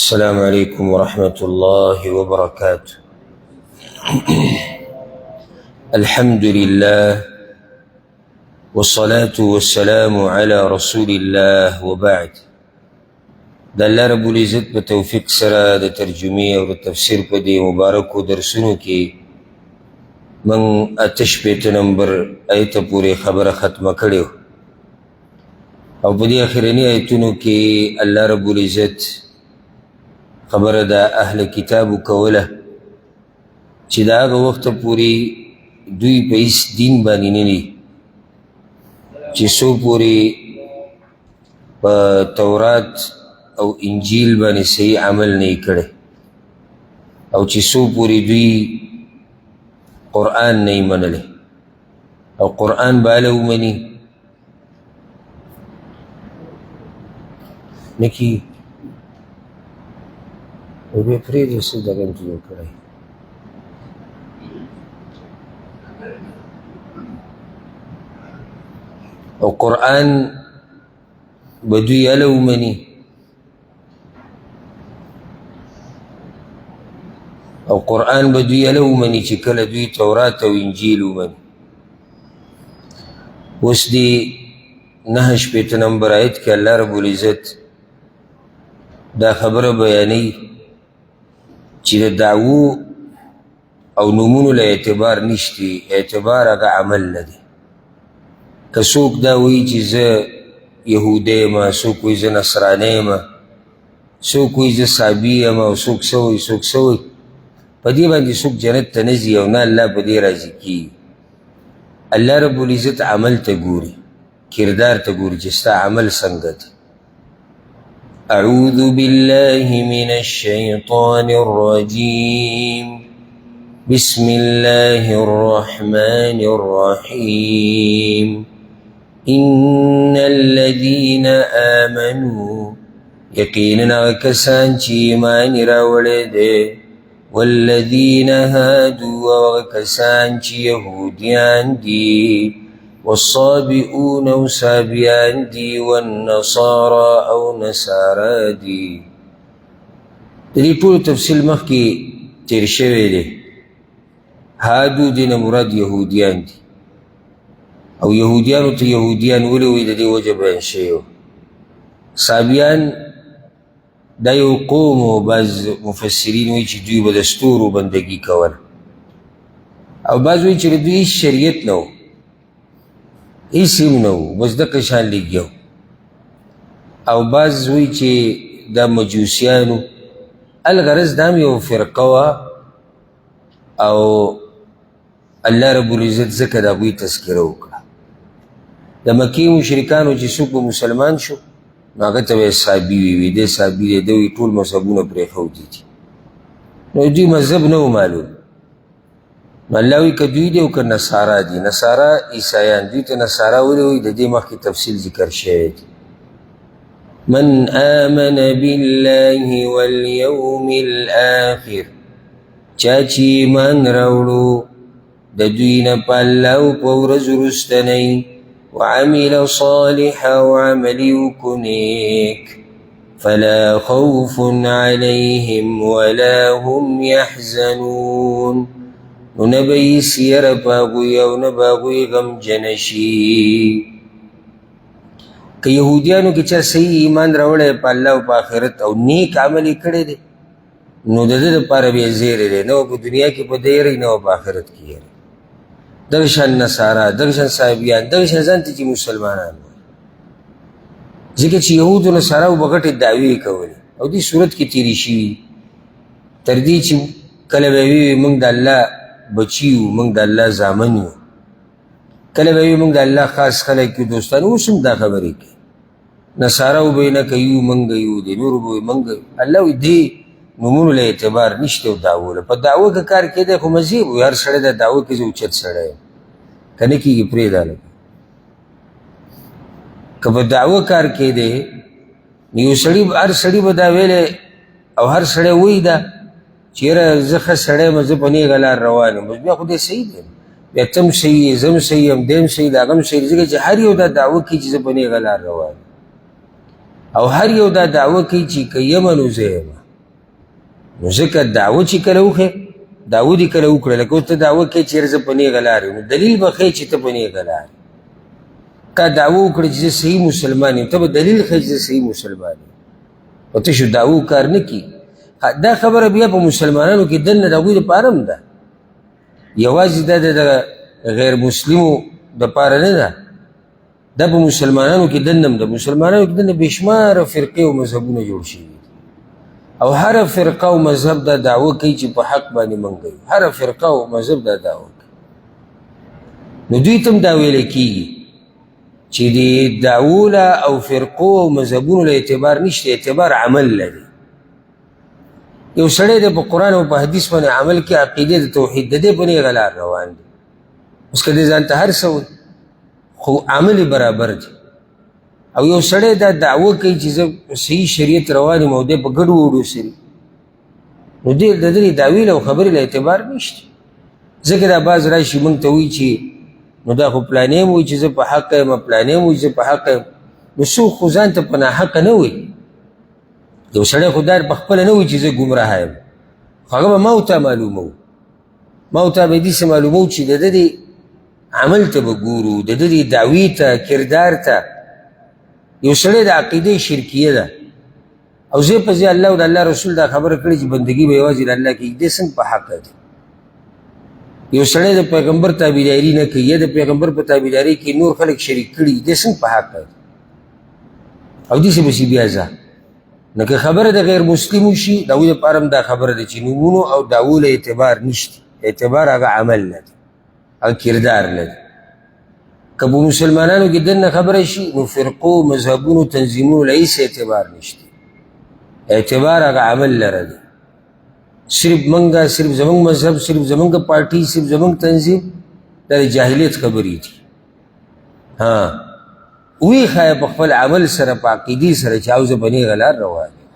السلام عليكم ورحمة الله وبركاته. الحمد لله والصلاة والسلام على رسول الله وبعد. د الله رب العزت په توفیق سره د ترجمې او د تفسیر په دې مبارکو درسونو کې موږ 68 نمبر ایت پورې خبره ختمه کړې او په دې اخرني ایتونو کې الله رب العزت خبره د اهل کتابو کوله چې د هغه وخته پورې دوی په هیڅ دین باندې نه دي چې څو پورې په تورات او انجیل باندې صحیح عمل نه کړی او چې څو پورې دوی قرآن نه منلی او قرآن به هله ومني نه کېږي. او بیا پرېږدي څه دغه یې جوړ کړی. او قرآن به دوی هله ومني او قرآن به دوی هله ومني چې کله دوی تورات او انجیل ومني. اوس دې 69 نمبر آیت کې الله رب العزت دا خبره بیانوي چې د دعوو او نومونو له اعتبار نشتی، اعتبار هغه عمل نه دی. که څوک دا وایي چې زه یهودی یم، څوک وایي زه نصرانی یم، څوک وایي زه صابي یم، او څوک څه وایي څوک څه وایي، په دې باندې څوک جنت ته نه ځي او نه الله په دې راضي کېږي. الله رب العزت عمل ته ګوري، کردار ته ګوري چې ستا عمل څنګه دی. أعوذ بالله من الشيطان الرجيم. بسم الله الرحمن الرحيم. إن الذين آمنوا یقینا کسان چې ایمان راوړی دی، والذین هادوا او کسان چې یهودیان دي، والصابئون او سابیان دي، والنصارى او نصارا دي. د دې ټولو تفصیل مخکې تېر شوی دی. هادو دې نه مراد یهودیان دي، او یهودیانو ته یهودیان ولې وایي د دې وجه بیان شوی وه. سابیان دا یو قوم و، بعض مفسرین وایي چې دوی به د ستورو بندګي کوله، او بعض وایي چې د دوی هېڅ شریعت نه و، هېڅ هم نه و، بس دقه شان لګیا و. او بعض وایي چې دا مجوسیان وو. الغرض دا هم یو فرقه وه، او الله رب العزت ځکه د هغوی تذکره وکړه. د مکې مشرکانو چې څوک به مسلمان شو نو هغه ته به یې صابي وي، دی صابي دی، دوی ټول مذهبونه پرېښودي دي، نو دوی مذهب نه و معلوم. نو الله وایي که دوی دي او که نصارا دي، نصارا عیسایان، دوی ته نصارا ولې وایي؟ د دې مخکې تفصیل ذکر شوی دی. من آمن بالله واليوم الآخر، چا چې ایمان راوړو د دوی نه په الله او په ورځ وروستنۍ، وعمل صالحا او عمل یې وکړو نیک، فلا خوف علیهم ولا هم يحزنون، نو نه به یې سیره په هغوی او نه به هغوی غمجنه شي. که یهودیانو کې چا صحیح ایمان راوړی په الله او په آخرت او نیک عمل یې کړی دی، نو د ده دپاره بیا زیری دی، نه په دنیا کې په دی یری، نه په آخرت کې یری. دغه شان نصارا، دغه شان صاحبیان، دغه شان ځان ته چې مسلمانان وایي، ځکه چې یهودو نصاراو به غټې دعوې کولې او دې صورت کې تېرې شوي، تر دې چې کله به یې ووایي موږ د الله بچي یو، موږ د الله زامن یو، کله به یې موږ د الله خاص خلک یو، دوستان. اوس هم دا خبرې کوي. نصاراو به یې نه کوي یو موږ یو دی، نورو به یې موږ یو. الله وایي دې نومونو له اعتبار نشته او دعوو له په دعوه که کار کېدی خو مزې به وي، هر سړی د دعوه کې زه اوچت سړی یم، که نه کېږي پرېږده لږ. که په دعوه کار کېدی نو یو سړي هر سړي به دا ویلی او هر سړی وایي دا چې یاره زه ښه سړی یم، زه په نېغه لار روان یم، بس بیا خو دی صحیح دی، بیا ته هم صحیح یې، زه هم صحیح یم، دی هم صحیح دی، هغه هم صحیح دی، ځکه چې هر یو دا دعوه کوي چې زه په نېغه لار روان یم، او هر یو دا دعوه کوي چې که یم نو زه یم. نو ځکه دعوه چې کله وکړې، دعوه دې کله وکړه، لکه اوس ته دعوه کوې چې یاره زه په نېغه لار یم، نو دلیل به ښیې چې ته په نېغه لار یې. تا دعوه وکړه چې زه صحیح مسلمان یم، ته به دلیل ښیې چې زه صحیح مسلمان یم، خو ته شو دعوو کار نه کړي. دا خبره بیا په مسلمانانو کې دننه د هغوی دپاره هم ده، یوازې دا د دغه غیر مسلمو دپاره نه ده، دا په مسلمانانو کې دننه هم ده. مسلمانانو کې دننه بې شماره فرقې او مذهبونه جوړ شوي دي، او هره فرقه او مذهب دا دعوه کوي چې په حق باندې مونږ یو، هره فرقه او مذهب دا دعوه کوي. نو دوی ته هم دا ویل کېږي چې د دعوو له او فرقو او مذهبونو له اعتبار نشته، اعتبار عمل لري. یو سړی دی په قرآن او په حدیث باندې عمل کوي، عقیدې د توحید د دې په نېغه لار روان دی، اوس که دی ځان ته هر څه وایي خو عمل یې برابر دی. او یو سړی دا دعوه کوي چې زه صحیح شریعت روان یم او دی په ګډو وډو سري، نو دی د دې دعوې له او خبرې له اعتبار نشته. ځکه دا باز راشي موږ ته وایي چې نو دا خو پلانې هم وایي چې زه په حق یم، پلانې هم وایي چې زه په حق یم، نو څوک خو ځان ته په ناحقه نه وایي. یو سړی خو دا په خپله نه وایي چې زه ګمراه یم، خو هغه به ما او تا معلوموو، ما او تا به داسې معلوموو چې د ده دې عمل ته به ګورو، د ده دې دعوې ته، کردار ته. یو سړی د عقیدې شرکیه ده او ځای په ځای الله او د الله رسول دا خبره کړې چې بندګي به یوازې د الله کېږي، دی څنګه په حقه دی؟ یو سړی د پیغمبر تابعداري نه کوي یا د پیغمبر په تابعداري کې نور خلک شریک کړي، دی څنګه په حقه دی؟ او داسې پسې بیا ځه. نو که خبره د غیر مسلم وشي، د هغوی دپاره هم دا خبره ده چې نومونو او دعوو له اعتبار نشته، اعتبار هغه عمل نه دی، هغه کردار نه دی. که په مسلمانانو کې دننه خبره شي، نو فرقو، مذهبونو، تنظیمونو له هېڅ اعتبار نشته، اعتبار هغه عمل لره دی. صرف منګه، صرف زمونږ مذهب، صرف زمونږ پارټي، صرف زمونږ تنظیم، دا د جاهلیت خبرې دي. ها وی ښایه په خپل عمل سره، په عقیدې سره چې او زه په نېغه لار روان یم.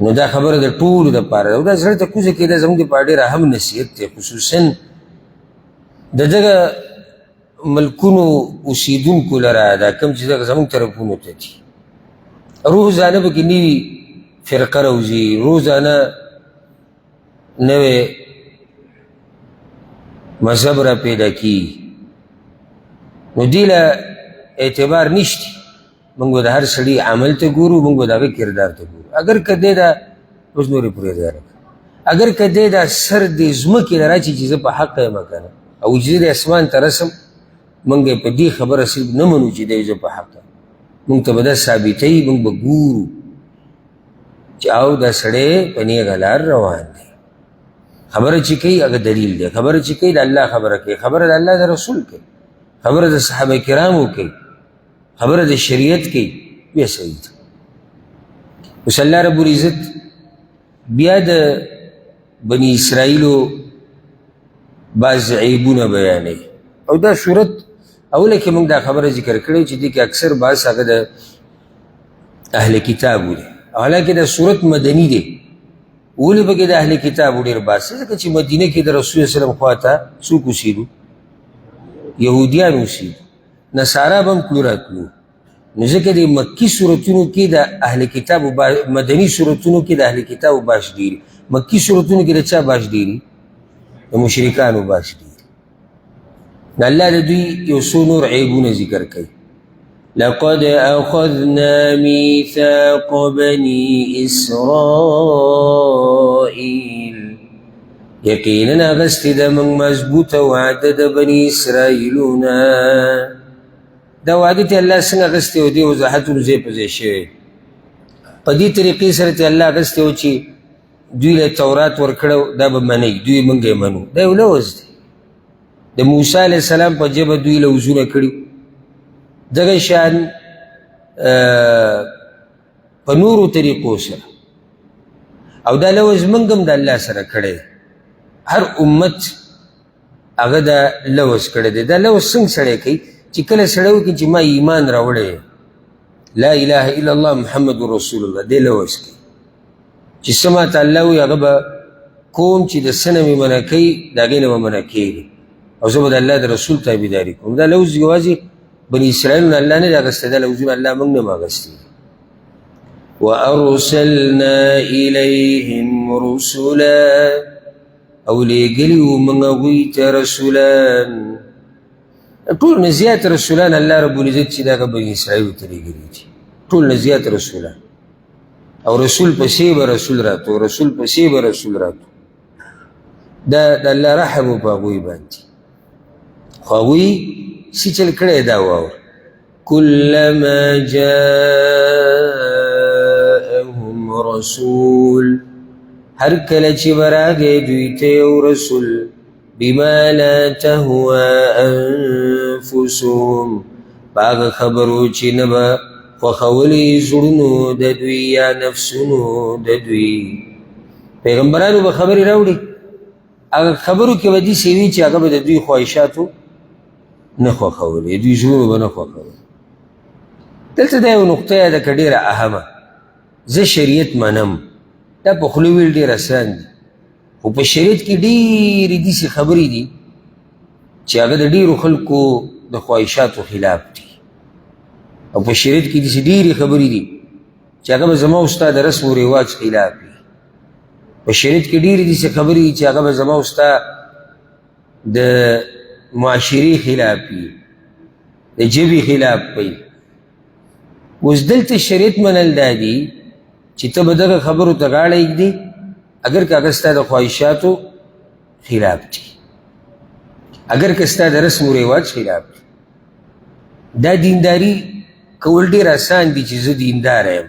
نو دا خبره د ټولو دپاره ده، او دا زړه ته کوزه کېده زموږ دپاره ډېر اهم نصیحت دی، خصوصا د دغه ملکونو اوسېدونکو لره، دا کوم چې دغه زموږ طرفونو ته دي. روزانه پکې نوي فرقه راوځي، روزانه نوې مذهب را پیدا کیږي، نو دې له اعتبار نشته. موږ به د هر سړي عمل ته ګورو، موږ به د هغه کردار ته ګورو. اګر که دی دا اوس نورې پرېږده هلکه، اګر که دی دا سر دې ځمکې له راچي چې زه په حقه یم که نه، او چې زه د اسمان ته رسم، موږ یې په دې خبره صرف نه منو چې دی زه په حقه، موږ ته به دا ثابتوي، موږ به ګورو چې او دا سړی په نېغه لار روان دی. خبره چې کوي هغه دلیل دی، خبره چې کوي د الله خبره کوي، خبره د الله د رسول کوي، خبره د صحابه کرامو کوي، خبره د شریعت کوي، بیا صحیح ده. اوس الله رب العزت بیا د بني اسرائیلو بعض عیبونه بیانوي. او دا صورت اوله کې موږ دا خبره ذکر کړې چې دې کې اکثر بحث هغه د اهل کتابو دی، او حالانکه دا صورت مدني دی، ولې پکې د اهل کتابو ډېر بحث دی؟ ځکه چې مدینه کې د رسول الله وسلم خوا ته څوک اوسېدو؟ یهودیان اوسېدو، نصارا به هم تلو راتلو. نو ځکه د مکي صورتونو کې د اهل کتابو مدني صورتونو کې د اهل کتابو باش ډېر، مکي صورتونو کې د چا باش ډېر؟ د مشرکانو باش ډېر. نو الله د دوی یو څو نور عیبونه ذکر کوي. لقد أخذنا ميثاق بني إسرائيل، یقینا اخیستې ده موږ مضبوطه وعده د بني اسرائیلونه. دا وعده ته الله څنګه اخیستې او دې وضاحت هم ځای په ځای شوی. په دې طریقې سره ته الله اخیستې و چې دوی له تورات ورکړی، دا به منئ، دوی موږ یې منو. دا یو لوظ دی، د موسی علیه السلام په ژبه دوی لوظونه کړي. دغه شان په نورو طریقو سره، او دا لوظ موږ هم د الله سره کړی. هر امت هغه دا لوظ کړی دی. دا لوظ څنګه سړی کوي؟ چې کله سړی وکړي چې ما ایمان راوړی، لا اله الا الله محمد رسول الله، دی لوظ کوي چې څه ماته الله وایي هغه به کوم، چې د څه نه مې منع کوي د هغې نه به منع کېږي، او زه به د الله د رسول تابعداري کوم. دا لوظ یوازې بني اسرائیل نه الله نه دی اخیستی، دا لوظونه الله موږ نه هم اخیستي. وارسلنا الیهم رسلا، او لېږلي وو موږ هغوی ته رسولان. ټول نه زیات رسولان الله رب العزت چې دغه بني اسرائیلو ته لېږلي دي، ټول نه زیات رسولان. او رسول پسې به رسول راتو، رسول پسې به رسول راتو. دا د الله رحم و په هغوی باندې. خو هغوی څه چل کړی دا واوره، کلما جاءهم رسول، هر کله چې به راغی دوی ته یو رسول، بما لا تهوى انفسهم، په هغه خبرو چې نه به خوښولې زړونو د دوی یا نفسونو د دوی. پیغمبرانو به خبرې راوړي، هغه خبرو کې به داسې وي چې هغه به د دوی خواهشاتو نه خوښولې، دوی زړونو به نه خوښولې. دلته دا یو نقطه یاده کړه ډېره اهمه، زه شریعت منم، دا په خوله ویل ډېر اسان دي، خو په شریعت کې ډېرې داسې خبرې دي چې هغه د ډېرو خلکو د خواهشاتو خلاف دي، او په شریعت کې داسې ډېرې خبرې دي چې هغه به زما او ستا د رسم و رواج خلاف وي. په شریعت کې ډېرې داسې خبرې دي چې هغه به زما او ستا د معاشرې خلاف وي، د ژبې خلاف وي. اوس دلته شریعت منل دا دي چې ته به دغه خبرو ته غاړه ایږدې اګر که هغه ستا د خواهشاتو خلاف دي، اګر که ستا د رسم و رواج خلاف دي. دا دینداري کول ډېر اسان دي چې زه دیندار یم،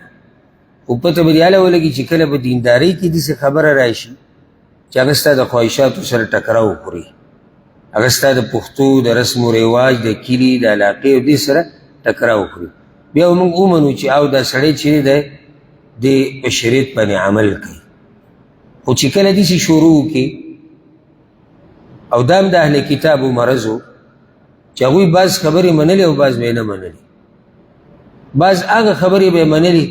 خو پته به دې هله ولګي چې کله په دیندارۍ کې داسې خبره راشي چې هغه ستا د خواهشاتو سره ټکراو وخوري، هغه ستا د پښتو د رسم و رواج د کلي د علاقې او دې سره ټکراو وخوري، بیا به موږ ومنو چې او دا سړی چې دی دی په شریعت باندې عمل کوي. خو چې کله داسې شروع وکړي، او دا هم د اهل کتابو مرض و چې هغوی بعض خبرې منلې او بعض به یې نه منلې، بعض هغه خبرې به یې منلې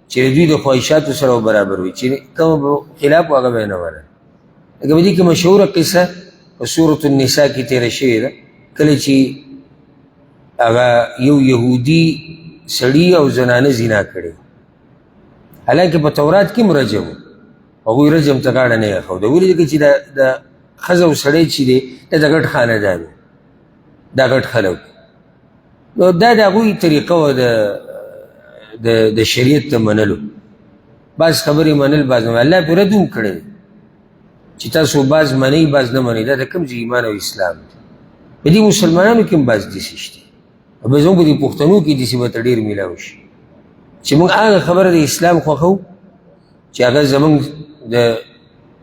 چې د دوی د خواهشاتو سره برابر وي، چې کوم خلاف و هغه به یې نه منل. لکه په دې کې مشهوره قصه په سورة النساء کې تېره شوې ده، کله چې هغه یو یهودي سړي او زنانه زنا کړې، حالانکه په تورات کې هم رجم و، هغوی رجم ته غاړه نه ایښوده. ولې؟ ځکه چې د ښځه او سړی چې دی دا د غټ خاندان و، دا غټ خلک. نو دا د هغوی طریقه وه د شریعت د منلو، بعض خبرې منل بعض نه منل. الله پرې رد هم کړی چې تاسو بعض منئ بعض نه منئ، دا د کوم ځای ایمان او اسلام دی؟ په دې مسلمانانو کې هم بعض داسې شته، او بیا زموږ په دې پښتنو کې داسې به ته ډېر میلاو شي چې موږ هغه خبره د اسلام خوښوو چې هغه زموږ د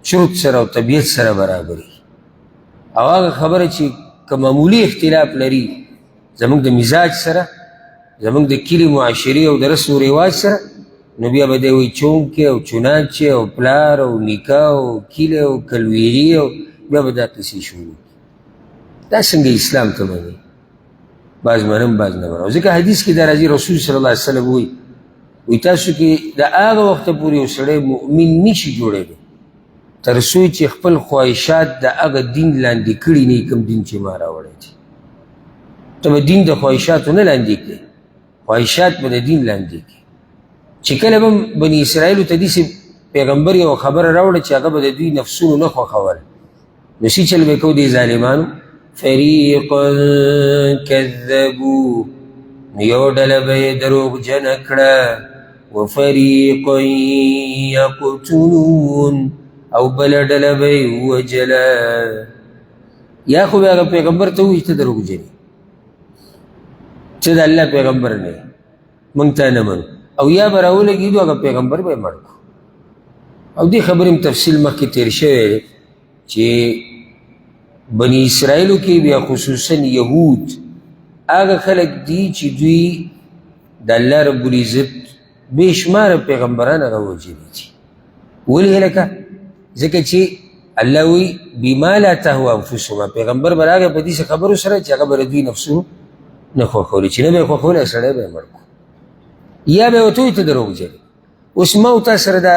چرت سره او طبیعت سره برابري، او هغه خبره چې که معمولي اختلاف لري زموږ د مزاج سره، زموږ د کلي معاشرې او د رسم و رواج سره، نو بیا به دی وایي چونکې او چنانچې او پلار او نیکه او کلی او کلویري، او بیا به دا قصې شروع کړي. دا څنګه اسلام ته مني؟ بعض منم بعض نه منم. ځکه حدیث کې دا راځي، رسول صلی الله علیه وسلم وایي، وایي تاسو کې د هغه وخته پورې یو سړی مؤمن نشي جوړېدی تر څو چې خپل خواهشات د هغه دین لاندې کړي نه، کوم دین چې ما راوړی دی. ته به دین د خواهشاتو نه لاندې کړې، خواهشات به د دین لاندې کړې. چې کله به بني اسرائیلو ته داسې پیغمبر یوه خبره راوړه چې هغه به د دوی نفسونو نه خوښول، نو څه چل به کو دې ظالمانو؟ فریقا کذبو، نو یو ډله به یې دروغجنه کړه، وفریقا یقتلون، او بله ډله به یې ووژله. یا خو به هغه پیغمبر ته ووایي چې ته دروغجن یې، ته د الله پیغمبر نه یې، موږ ته نه منو، او یا به راولګېدو هغه پیغمبر به یې مړ کړو. او دې خبرې هم تفصیل مخکې تېر شوی دی چې بني اسرائیلو کې بیا خصوصا یهود هغه خلک دي چې دوی د الله رب العزت بې شماره پیغمبران هغه وژلي دي. ولې هلکه؟ ځکه چې الله وایي بما لا تهوی انفسهم، پیغمبر به راغی په داسې خبرو سره چې هغه به د دوی نفسونو نه خوښولې، چې نه به یې خوښولی سړی به یې مړ کړو، یا به یې ورته ووایي ته دروغجن یې. اوس ما او تا سره دا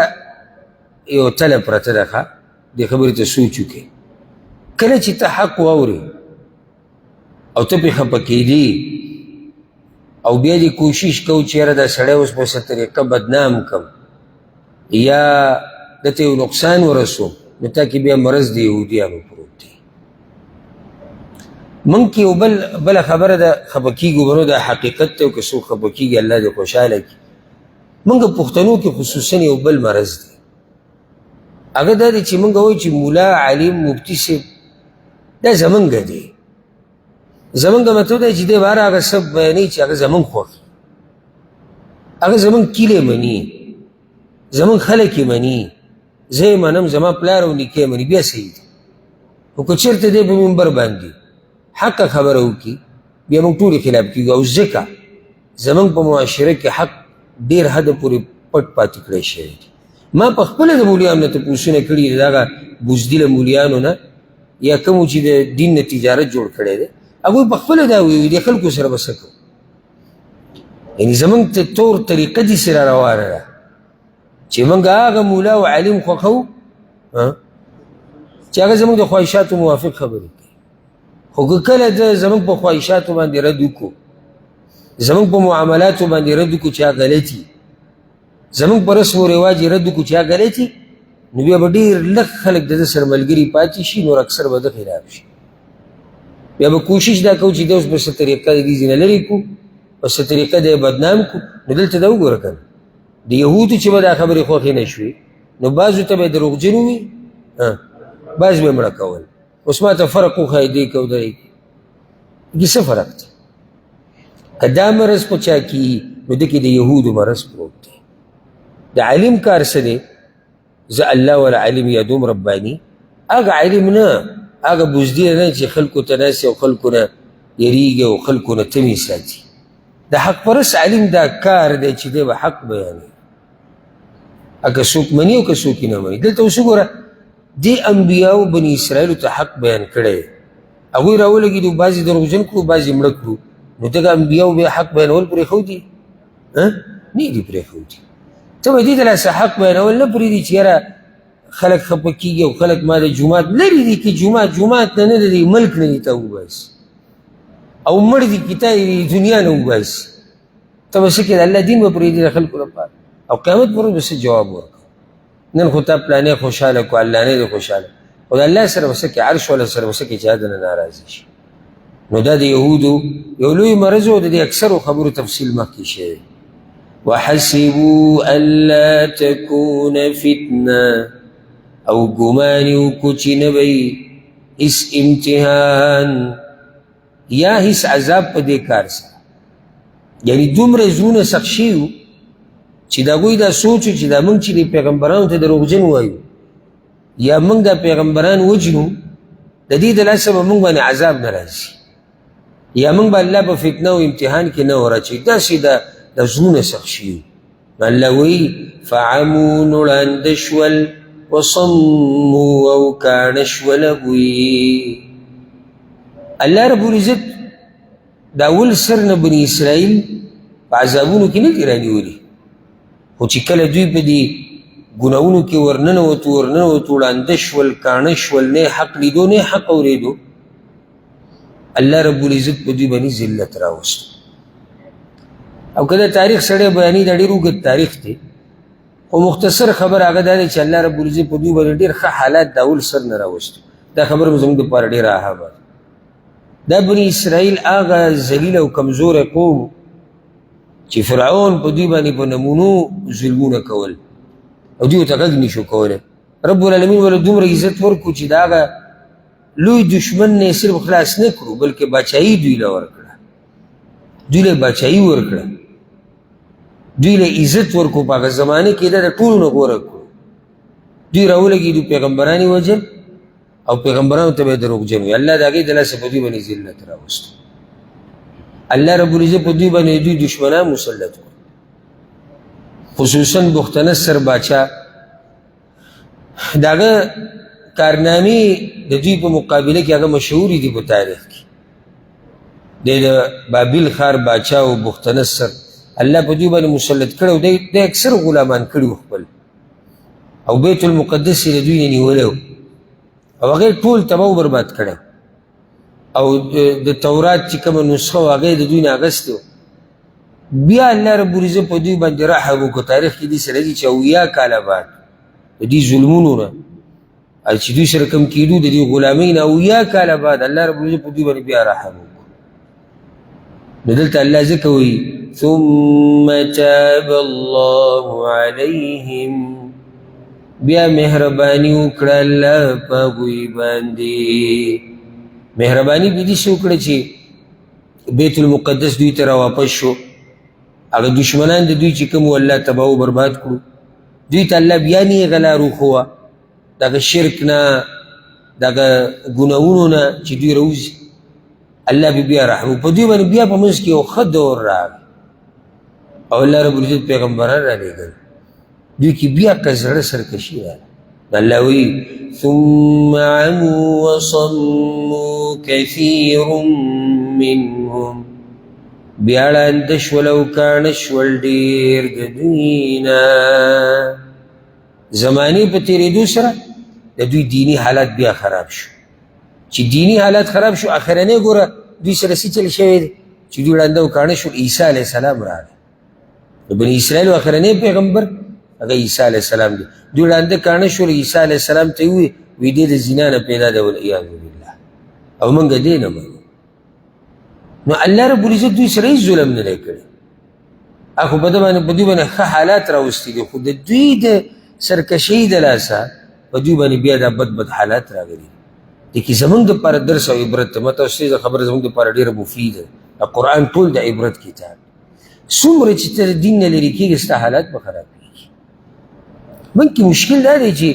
یو تله پرته ده، ښه دې خبرې ته سوچ وکړې. کله چې ته حق واورې او ته پرې خفه کېدې، او بیا دې کوشش کوو چې یاره دا سړی اوس په څه طریقه بدنام کړم یا ده ته یو نقصان ورسوم، نو تا کې بیا مرض د یهودیانو پروت دی. موږ کې یو بله خبره ده، خفه کېږو به نو، دا حقیقت دی، او که څوک خفه کېږي الله دې خوشحاله کړي. موږ پښتنو کې خصوصا یو بل مرض دی، هغه دا دی چې موږ وایو چې مولا عالم مفتي صاحب دا زمونږ دی. زمونږ مطلب دی چې دی به هر هغه څه بیانوي چې هغه زمونږ خوښ، هغه زمونږ کیلې مني، زمونږ خلک یې مني، زه یې منم، زما پلار او نیکه یې مني، بیا صحیح دی. خو که چېرته دی په منبر باندې حقه خبره وکړي، بیا موږ ټولې خلاف کېږو. او ځکه زمونږ په معاشره کې حق ډېر حده پورې پټ پاتې کړی شوی دی. ما په خپله د مولیانو نه تپوسونه کړي دي، دغه بزدله مولیانو نه یا کومو چې د دین نه تجارت جوړ کړی دی، هغوی په خپله دا وایي، د خلکو سره به څه کوو؟ یعنې زمونږ ته تور طریقه داسې را روانه ده چې موږ هغه مولا او عالم خوښوو چې هغه زموږ د خواهشاتو موافق خبرې کوي. خو که کله ده زموږ په خواهشاتو باندې رد وکړو، زموږ په معاملاتو باندې رد وکړو چې هغه غلطي، زموږ په رسم و رواج یې رد وکړو چې هغه غلطي، نو بیا به ډېر لږ خلک د ده سره ملګري پاتې شي، نور اکثر به ده خلاف شي. بیا به کوشش دا کوو چې دی اوس په څه طریقه د دې ځای نه لرې کړو، په څه طریقه دی بدنام کړو. نو دلته دا وګوره که نه، د یهودو چې به دا خبرې خوښې نه شوې، نو بعضو ته به یې دروغجن ووي، بعض به یې مړه کول. اوس ما ته فرق وښایي دې کې او دغې کې، کې څه فرق دی؟ که دا مرض په چا کې، نو ده کې د یهودو مرض پروت دی. د عالم کار څه دی؟ زه الله ولا عالم یادوم رباني، هغه عالم نه، هغه بزدله نه چې خلکو ته ناست او خلکو نه یریږي او خلکو نه تمې ساتي. د حق پرست عالم دا کار دی چې دی به حق بیانوي، که څوک مني او که څوک یې نه مني. دلته اوس وګوره، دې انبیاو بني اسرائیلو ته حق بیان کړی، هغوی راولګېدو، بعضې دروغجن کړو، بعضې مړه کړو. نو دغه انبیاو بیا حق بیانول پرېښودي؟ نه دي پرېښودي. ته به دې ته لاسه حق بیانول نه پرېږدي چې یاره خلک خفه کېږي او خلک ما د جومات لرې دي، کې جومات جومات نه نه دی، ملک نه دي ته وباسي، او مړ دي کې تا یې دنیا نه وباسي. ته به څه کوې؟ د الله دین به پرېږدي د خلکو لپاره، او قیامت پر ورځ به څه جواب ورکړو؟ نن خو تا پلانې خوشحاله کړو، الله نه دی خوشحاله، خو د الله سره به څه کوې؟ عرش والا سره به څه کوې چې هغه نه ناراضي شي؟ نو دا د یهودو یو لوی مرض و، د دې اکثرو خبرو تفصیل مخکې شوی. وحسبوا ألا تكون فتنة، او ګمان یې وکړو چې نه به وي هېڅ امتحان یا هېڅ عذاب په دې کار سره. یعنې دومره زړونه سخت شوي وو چې د هغوی دا سوچ و چې دا موږ چې د پیغمبرانو ته دروغجن وایو یا موږ دا پیغمبران وژنو، د دې د لاسه به موږ باندې عذاب نه راځي، یا موږ به الله په فتنه او امتحان کې نه وراچوي. داسې د زړونه سخت شوي وو. نو الله وایي فعمو، نو ړانده شول، وصمو، او کاڼه شول هغوی. الله رب العزت د اول سر نه بني اسرائیل په عذابونو کې نه دي رانیولي، خو چې کله دوی په دې ګناهونو کې ورننوتو ورننوتو، ړانده شول، کاڼه شول، نه حق لیدو نه حق اورېدو، الله رب العزت په دوی باندې ذلت راوست. او که دا تاریخ سړی بیانوي، دا ډېر اوږد تاریخ دی، خو مختصر خبره هغه دا ده چې الله رب العزت په دوی باندې ډېر ښه حالات د اول سر نه راوست. دا خبره به زموږ دپاره ډېره اهمه ده. دا بني اسرائیل هغه ذلیل او کمزوری قوم چې فرعون په دوی باندې په نمونو ظلمونه کول او دوی ورته غږ نشو کولی. رب العالمین ورله دومره عزت ورکړو چې د هغه لوی دشمن نه صرف خلاص نه کړو، بلکې باچایي دوی له ورکړه، دوی له باچایي ورکړه، دوی له عزت ورکړو. په هغه زمانه کې دا د ټولو نه غوره کړو. دوی راولګېدو، پیغمبران یې وژل او پیغمبرانو ته به یې دروغجن وي. الله د هغې د لاسه په دوی باندې ذلت راوست. الله رب العزت په دوی باندې دوی دشمنان مسلط کړو، خصوصا بختنصر باچا. د هغه کارنامې د دوی په مقابله کې هغه مشهورې دي په تاریخ کې. دی د بابل ښار باچا او بختنصر الله په دوی باندې مسلط کړی او دی اکثر غلامان کړي وو خپل، او بیت المقدس یې د دوی نه نیولی و او هغه یې ټول تباه و برباد کړی او د تورات چې کومه نسخه وه هغه یې د دوی نه اخیستې وه. بیا الله رب العزت په دوی باندې رحم وکړو. تاریخ کې داسې راځي چې 70 کاله بعد د دې ظلمونو نه چې دوی سره کم کېدو د دې غلامۍ نه 70 کاله بعد الله رب العزت په دوی باندې بیا رحم وکړو. نو دلته الله ځکه وایي ثم تاب الله علیهم، بیا مهرباني وکړه الله په هغوی باندې. مهرباني به داسې وکړه چې بیت المقدس دوی ته راواپس شو، هغه دشمنان د دوی چې کوم وو الله تباه و برباد کړو، دوی ته الله بیا نیغه لار وښوه دغه شرک نه، دغه ګناهونو نه چې دوی راوځي، الله به بیا رحم په دوی باندې. بیا په منځ کې یو ښه دور راغی او الله رب العزت پیغمبران رالیږل، دوی کې بیا که زړه سرکشي راغله. الله وایي ثم عموا وصموا كثير منهم، بیا ړانده شول او کاڼه شول ډېر د دوی نه. زمانې په تېرېدو سره د دوی دیني حالت بیا خراب شو. چې دیني حالت خراب شو، اخرنی ګوره دوی سره څه چل شوی دی چې دوی ړانده او کاڼه شول. عیسی علیه السلام راغی، د بني اسرائیلو اخرنی پیغمبر هغه عیسی علیه السلام دی. دوی ړانده کاڼه شول، عیسی علیه السلام ته یې وویل وی دی د زنا نه پیدا دی والعیاذ بالله، او موږ دې نه منو. نو الله رب العزت دوی سره هېڅ ظلم نه دی کړی، هغه په ده باندې په دوی باندې ښه حالات راوستي دي، خو د دوی د سرکشۍ د لاسه په دوی باندې بیا دا بد بد حالات راغلي دي. دې کې زمونږ دپاره درس او عبرت دی. ما تاسو ته خبره زمونږ دپاره ډېره مفیده ده. قرآن ټول د عبرت کتاب. څومره چې ته د دین نه لرې کېږې ستا حالات به خرابېږي. موږ کې مشکل دا دی چې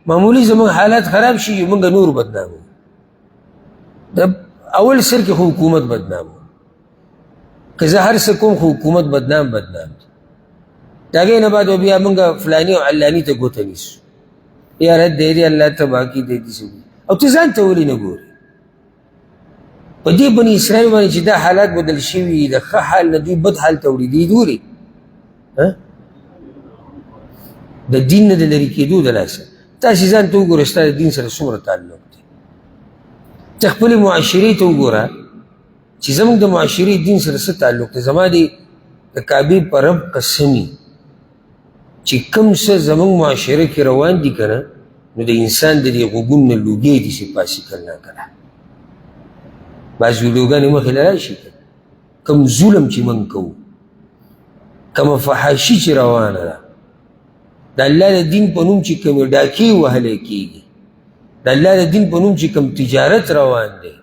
معمولي زموږ حالات خراب شي، موږ نور بدنامو. د اول سر کې خو حکومت بدنامو، که زه هر څه کوم خو حکومت بدنام بدنام دی. د هغې نه بعد بیا موږ فلاني او علاني ته ګوته نیسو، یاره دی دې الله تباه کړي، دی داسې وکړي. او ته ځان ته ولې نه ګورې؟ په دې بني اسرائیل باندې چې دا حالات بدل شوي، د ښه حال نه دوی بد حال ته وړي دي، ګوري د دین نه د لرې کېدو د لاسه. تاسې ځان ته وګوره ستا د دین سره څومره تعلق دی. ته خپلې معاشرې ته وګوره چې زموږ د معاشرې دین سره څه تعلق دی. زما دې د کعبې په رب قسمي چې کوم څه زموږ معاشره کې روان دي که نه، نو د انسان د دې غوږونو نه لوګی دي چې پاسي کله نا کله بعضې ویډیوګانې مخې له راشي، کوم ظلم چې موږ کوو، کومه فحاشي چې روانه ده، د الله د دین په نوم چې کومې ډاکې وهلی کېږي، د الله د دین په نوم چې کوم تجارت روان دی،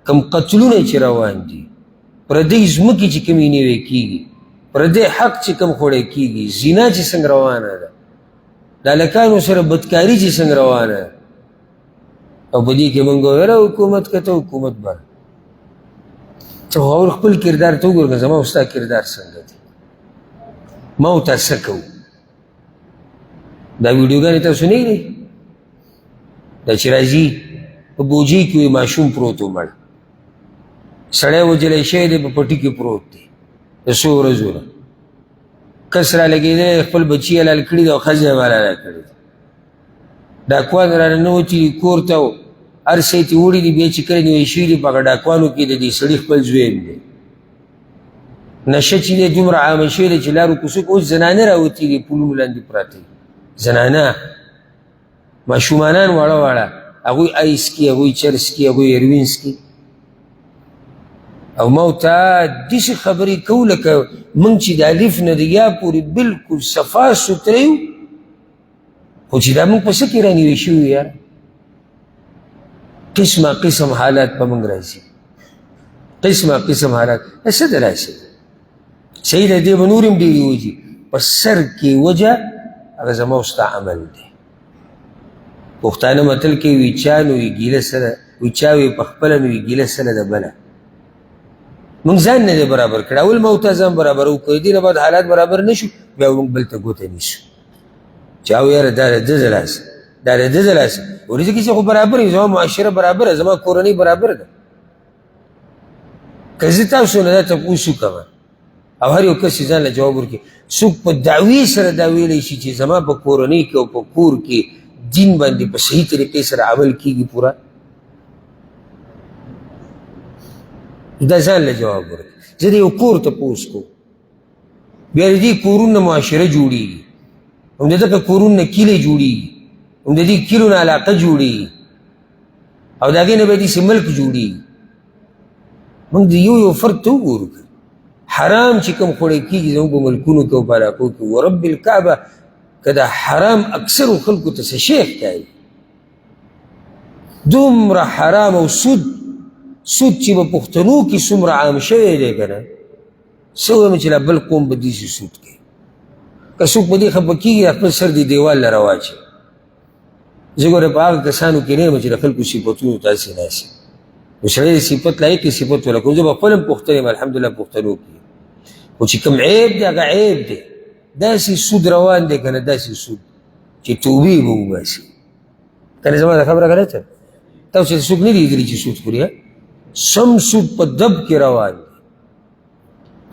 کوم قتلونه چې روان دي، پردۍ ځمکې چې کومې نیوې کېږي، پردی حق چې کوم خوړی کېږي، زنا چې څنګه روانه ده، د هلکانو سره بدکاري چې څنګه روانه ده، او په دې کې موږ ویله حکومت که ته حکومت بر ته خو اول خپل کردار ته وګوره، زما او ستا کردار څنګه دی، ما او تا څه کوو. دا ویډیوګانې تاسو نه وینئ؟ دا چې راځي په بوجۍ کې وي ماشوم پروت و، مړ سړی وژلی شوی دی، په پټي کې پروت دی د څو ورځو نه، کس را لګېدلی، خپل بچي حلال کړي دی او ښځه یې هم حلاله کړې ده. ډاکوان را ننوتي دي کور ته، هر څه یې ترې وړي دي. بیا چې کله نیول شوي دي په هغه ډاکوانو کې د دې سړي خپل زوی هم دی. نشه چې دی دومره عامه شوې ده چې لارو کوڅو کې اوس زنانه راوتي دي، پلونو لاندې پراته دي زنانه، ماشومانان واړه واړه، هغوی آیس کي، هغوی چرس کي، هغوی هیروین څکي. او ما او تا داسې خبرې کوو لکه موږ چې د الف نه د یا پورې بالکل صفا سوتره یو، خو چې دا موږ په څه کې رانیوی شوي یار، قسمه قسم حالات په موږ راځي، قسمه قسم حالات. څه د لاسه صحیح ده، دې به نور هم ډېرې وجې په سر کې وجه هغه زما او ستا عمل دی. پښتانه متل کوي وي چا نو وي ګیله سره وي، چا وي په خپله نو وي ګیله سره د بله. موږ ځان نه دی برابر کړی، اول ما او تا ځان برابر وکړو، دې نه بعد حالات برابر نه شو، بیا موږ بل ته ګوته نیسو چې او یاره دا د ده د لاسه، دا د ده د لاسه. ولې ځکه چې خو برابر یم، زما معاشره برابره، زما کورنۍ برابره ده. که زه تاسو نه دا تپوس وکړم او هر یو کس ځان له جواب ورکړي، څوک په دعوې سره دا ویلی شي چې زما په کورنۍ کې او په کور کې دین باندې په صحیح طریقې سره عمل کیږي پوره، دا ځان له جواب ورکړي. زه د یو کور تپوس کوم، بیا د دې کورونو نه معاشره جوړېږي، هم د دغه کورونو نه کیلې جوړېږي، هم د دې کیلو نه علاقه جوړېږي، او د هغې نه بیا داسې ملک جوړېږي. موږ د یو یو فرد ته وګورو، حرام چې کوم خوړی کېږي زموږ په ملکونو کې او په علاقو کې، ورب الکعبه که دا حرام اکثرو خلکو ته څه شی ښکاري، دومره حرام او سود، سود چې په پښتنو کې څومره عام شوی دی که نه، څه وایم چې لا بل قوم به داسې سود کوي. که څوک په دې خفه کېږي خپل سر دې دیوال له راواچوي. زه ګوره په هغه کسانو کې نه یم چې د خلکو صفتونو ته هسې ناست یم. نو سړی د صفت لایق صفت وله کوم. زه به خپل هم پښتون یم، الحمدلله پښتنو کې، خو چې کوم عیب دی هغه عیب دی. داسې سود روان دی که نه، داسې سود چې توبې به وباسي. که نه زما دا خبره غلطه ده؟ تاسو څوک نه دي لیدلي چې سود خوري؟ سم سود په دب کې روان دی.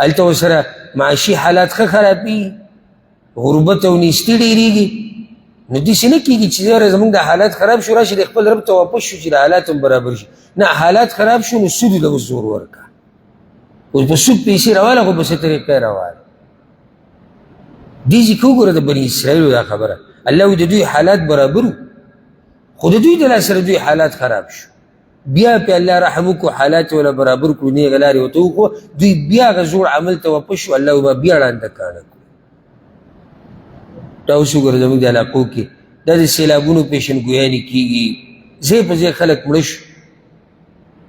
هلته ورسره معاشي حالات ښه خرابېږي، غربت او نیستي ډېرېږي. نو داسې نه کېږي چې یاره زموږ د حالات خراب شو، راشي د خپل رب ته واپس شو چې د حالات هم برابر شي. نه، حالات خراب شو نو سود له اوس زور ورکړه، اوس په سود پیسې راواله، خو په څه طریقه یې راواله. دې ځای کې وګوره د بني اسرائیلو دا خبره، الله وایي د دوی حالات برابر وو، خو د دوی د لاس سره دوی حالات خراب شو. بیا پې الله رحم وکړو، حالات یې ورله برابر کړو، نېغه لارې ورته وکړو، دوی بیا هغه زوړ عمل ته واپس شو. الله وایي ما بیا ړانده کاڼه کړو. دا اوس وګوره زموږ د علاقو کې دا د سیلابونو پیشنګویانې کېږي، ځای په ځای خلک مړه شو.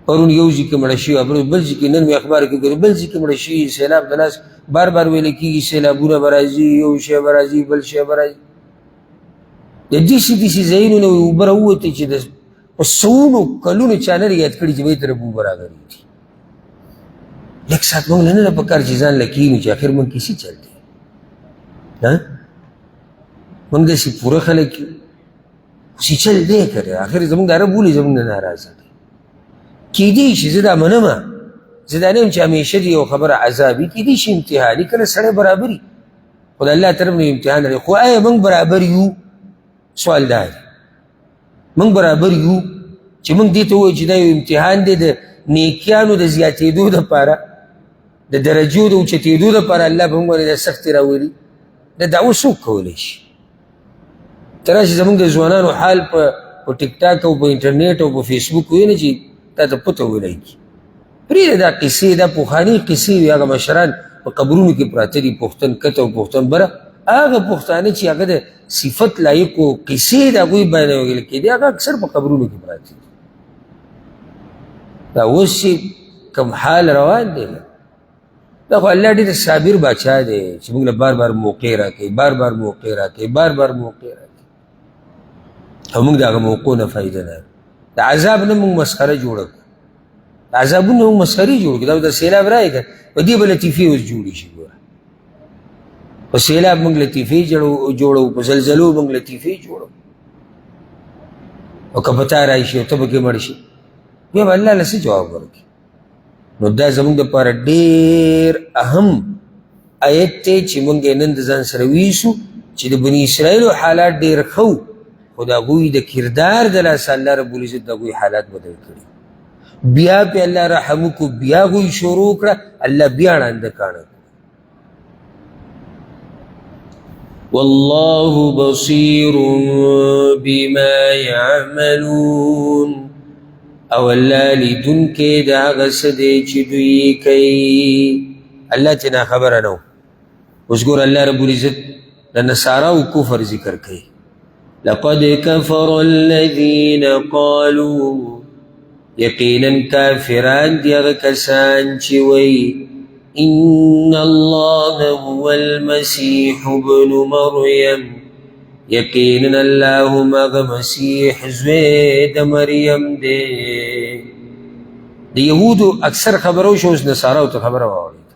پرون یو ځای کې مړه شوي، بل ځای کې نن مې اخبار کې وګوره بل ځای کې مړه شوي. سیلاب د لاس بار بار ویل کېږي، سیلابونه به راځي، یو شی به راځي، بل شی به راځي. د داسې داسې ځایونو نه اوبه راووتې چې د په سوونو کلونو چا نه یاد کړي چې به یې طرف اوبه راغلي دي. لږ ساعت موږ له نه ده په کار چې ځان له کښېنو چې اخر موږ کې څه چل دی. موږ داسې پوره خلک یو، خو څه چل دی که نه، اخر زموږ د عرب ولې زموږ نه ناراضه دی؟ کېدی شي زه دا منم، زه دا نه یم چې همیشه دې یو خبره عذاب وي، کېدی شي امتحان وي، کله سړی برابر وي، خو د الله طرف نه امتحان لري. خو آیا موږ برابر یو؟ سوال دا دی، موږ برابر یو چې موږ دې ته ووایو چې دا یو امتحان دی د نیکیانو د زیاتېدو دپاره، د درجو د اوچتېدو دپاره الله په موږ باندې دا سختې راولي. دا دعوه څوک کولی شي؟ ته راشي زموږ د ځوانانو حال په ټیک ټاک او په انټرنیټ او په فیسبوک وینې چې تا ته پته ولګي. پرېږده دا قصې، دا پخوانۍ قصې وي. هغه مشران په قبرونو کې پراته دي، پښتن کته او پښتن بره، هغه پښتانه چې هغه د صفت لایق او قصې د هغوی بیانول کېدې، هغه اکثر په قبرونو کې پراته دي. دا اوس چې کوم حال روان دی، دا خو الله ډېر صابر باچا دی چې موږ له بار بار موقع راکوي، بار بار موقع راکوي، بار بار موقع راکوي، او موږ د هغه موقعو نه فایده نه، د عذاب نه موږ مسخره جوړه کړو، د عذابونو موږ مسخرې جوړ کړو. دا د سیلاب راغی که په دې به لطیفې اوس جوړې شي. ګوره په سیلاب موږ لطیفې جوړو، په زلزلو موږ لطیفې جوړو، او که په تا راشي او ته پکې مړ شي، بیا به الله له څه جواب ورکړي؟ نو دا زموږ دپاره ډېر اهم آیت دی چې موږ یې نن د ځان سره ویسو چې د بني اسرائیلو حالات ډېر ښه وو، خو د هغوی د کردار د لاسه الله رب العزت د هغوی حالات بدل کړي. بیا پې الله رحم وکړو، بیا هغوی شروع کړه، الله بیا ړانده کاڼه. والله بصير بما يعملون، او الله لیدونکی د هغه څه دی چې دوی یې کوي. الله ترې ناخبره نه و. اوس ګوره الله رب العزت د نصاراو کفر ذکر کوي. لقد كفر الذين قالوا، یقینا کافران دي هغه کسان چې وایي ان الله هو المسیح ابن مریم، یقینا الله هم هغه مسیح زوی د مریم دی. د یهودو اکثر خبرو شو، اوس نصاراو ته خبره واورېده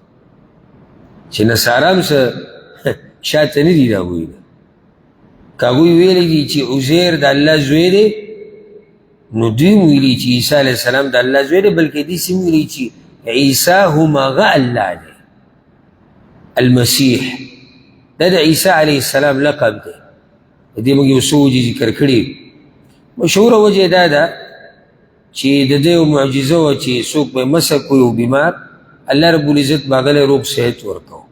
چې نصارا هم څه شاته نه دي د هغوی نه. که هغوی ویلي دي چې عزیر د الله زوی دی، نو دوی هم ویلي چې عیسی علیه السلام د الله زوی دی، بلکې داسې هم ویلي چې عیسی هم هغه الله دی، المسیح. دا د عیسی علیه السلام لقب دی. د دې موږ یو څو وجې ذکر کړي. مشهوره وجه دا ده چې د دې یو معجزه وه چې څوک به مسح کوي یو بیمار، الله رب العزت به هغه له روغ صحت ورکوو.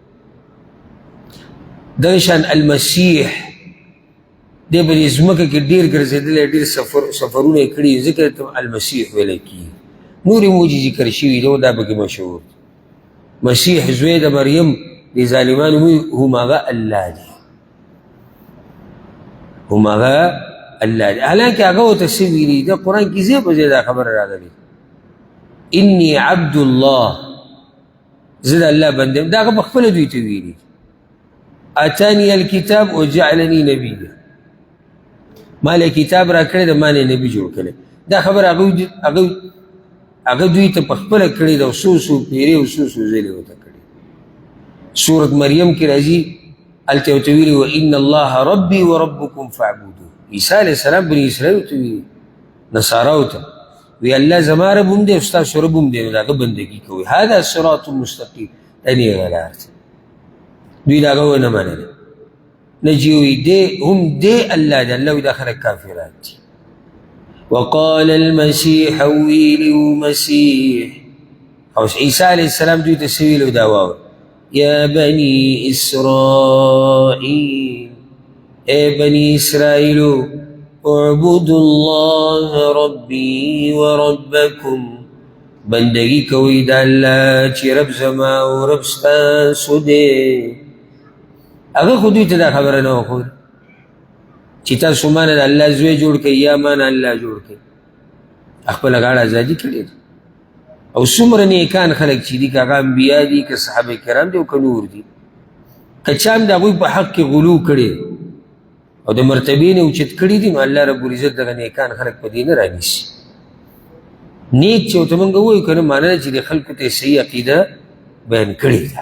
دغه شان المسیح دی په دې ځمکه کې ډېر ګرځېدلی، ډېر سفرونه یې کړي، ځکه ته المسیح ویلی کېږي. نورې موجې ذکر شوي دي، دا پکې مشهور دی. مسیح زوی د مریم د ظالمانو وي، هم هغه الله دی، هم هغه الله دی. حالانکه هغه ورته څه ویلي؟ دا قرآن کې ځای په ځای دا خبره راغلې، انی عبد الله، زه د الله بنده یم. دا هغه په خپله دوی ته ویلي، اتانی الکتاب وجعلنی نبیا، ما له کتاب راکړی دی، ما له نبي جوړ کړی. دا خبره هغه دوی ته په خپله کړې ده، او څو څو پېرې او څو څو ځلې ورته کړې. سورة مریم کې راځي، هلته یې ورته ویلي وان الله ربي وربکم فاعبدوه. عیسی علیه السلام بني اسرائیل ته ویلي، نصاراو ته وی الله زما رب هم دی او ستاسو رب هم دی، نو د هغه بندګي کوئ. هذا صراط مستقیم، دا نېغه لار ده. دوی د هغه ونه منله، نه چې وایي دی هم دی الله دی، الله وایي دا خلک کافران دي. وقال المسيح ویلي مسیح، او عیسی علیه السلام دوی ته څه ویلي؟ دا واوره، یا بني اسرائیل، اے بني اسرائیل، اعبدوا الله ربي وربکم، بندگی کوئ د الله چې رب زما او رب ستاسو دی. هغه خو دوی ته دا خبره نه وه ښودلې چې تاسو ما نه د الله زوی جوړ کړئ یا ما نه الله جوړ کړئ. خپله غاړه ازادي کړې ده. او څومره نیکان خلک چې دي، که هغه انبیا دي، که صحابه کرام دي، او که نور دي، که چا هم د هغوی په حق کې غلو کړې او د مرتبې نه اوچت کړي دي، نو الله رب العزت دغه نیکان خلک په دې نه رانیسي. نیک چې ورته مونږ ووایو که نه، معنا ده چې د خلکو ته یې صحیح عقیده بیان کړې ده،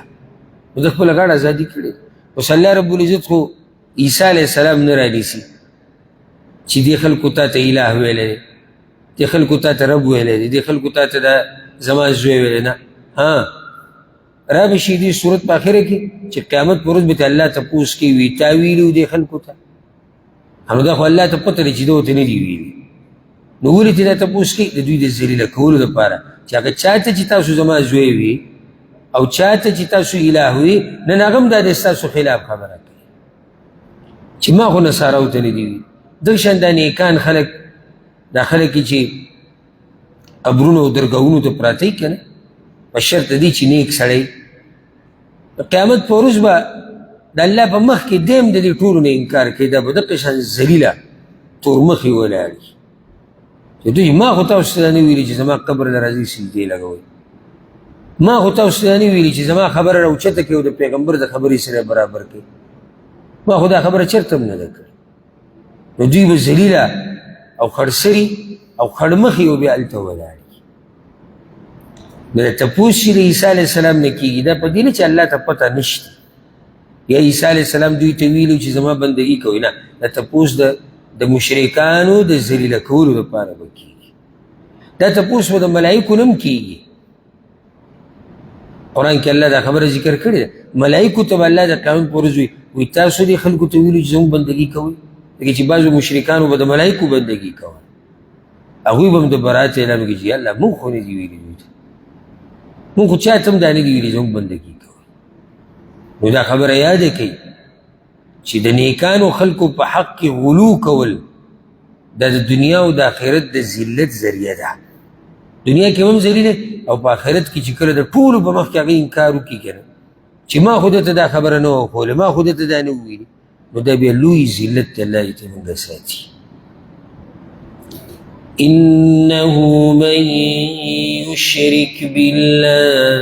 نو ده خپله غاړه ازادي کړې ده. اوس الله رب العزت خو عیسی علیه السلام نه رانیسي چې دې خلکو تا ته اله ویلی دی، دې خلکو تا ته رب ویلی دی، دې خلکو تا ته دا زما زوی ویلی نه. ها را به شي دې صورت په آخره کې چې قیامت پر ورځ به ته الله تپوس کوي، وي تا ویلي وو دې خلکو ته؟ نو دا خو الله ته پته ده چې ده ورته نه دي ویلي، نو ولې ترې دا تپوس کوي؟ د دوی د ذلیله کولو دپاره چې هغه چا ته چې تاسو زما زوی وي او چا ته چې تاسو اله وي، نن هغه هم دا د ستاسو خلاف خبره کوي چې ما خو نصاراو ته نه دي ویلي. دغه شان دا نیکان خلک، دا خلک چې قبرونو او درګاهونو ته پراته وي که نه، په شرط دي چې نیک سړی د قیامت په ورځ به د الله په مخ کې دی هم د دې ټولو نه انکار کوي، دا به دقه شان ذلیله تورمخې ولاړ وي چې دوی ما خو تاسو ته نه ویلي چې زما قبر له راځي سجدې لګوئ، ما خو تاسو ته نه ویلي چې زما خبره راوچته کړئ او د پیغمبر د خبرې سره برابر کړئ، ما خو دا خبره چېرته هم نه ده کړې. نو دوی به ذلیله او خړسري او خړمخې او بیا هلته ولاړ. نو د تپوس چې د عیسی علیه السلام نه کېږي، دا په دې نه چې الله ته پته نشته یا عیسی علیه السلام دوی ته ویلو چې زما بندګي کوئ، نه، دا تپوس د مشرکانو د ذلیله کولو دپاره به کېږي. دا تپوس به د ملایکو نه هم کېږي. قرآن کې الله دا خبره ذکر کړې ده، ملایکو ته به الله د قیامت په ورځ وایي، وایي تاسو دې خلکو ته ویلو چې زموږ بندګي کوئ، ځکه چې بعضو مشرکانو به د ملایکو بندګي کوله، هغوی به هم د برات اعلان وکړي چې الله موږ خو نه دي ویلي دوی ته، موږ خو چا ته هم دا نه دي ویلي زموږ بندګي کوئ. نو دا خبره یاده کړئ چې د نیکانو خلکو په حق کې غلو کول دا د دنیا او د آخرت د ذلت ذریعه ده. دنیا کې هم ذلیل او په آخرت کې چې کله د ټولو په مخ کې هغه انکار وکړي که نه چې ما خو ده ته دا خبره نه وه ښوولې، ما خو ده ته دا نه ویلي، نو دا بیا لوی ذلت دی، الله یې ترې موږ ساتي. انه من یشرک بالله،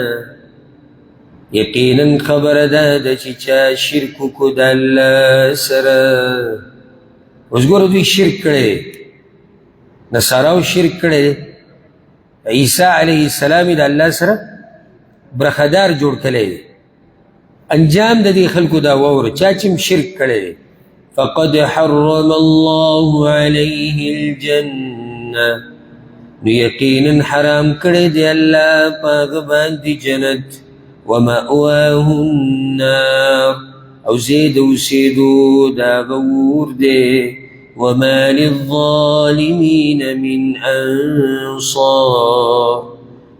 یقینا خبره دا ده چې چا شرک وکړو د الله سره. اوس ګوره دوی شرک کړی دی، نصاراو شرک کړی دی، عیسی علیه السلام یې د الله سره برخدار جوړ کړی دی. انجام د دې خلکو دا واوره، چا چې هم شرک کړی دی، فقد حرم الله علیه الجنة، نو یقینا حرام کړی دی الله په هغه باندې جنت، ومأواه النار، او ځای د اوسېدو د هغه اور دی، وما للظالمین من انصار،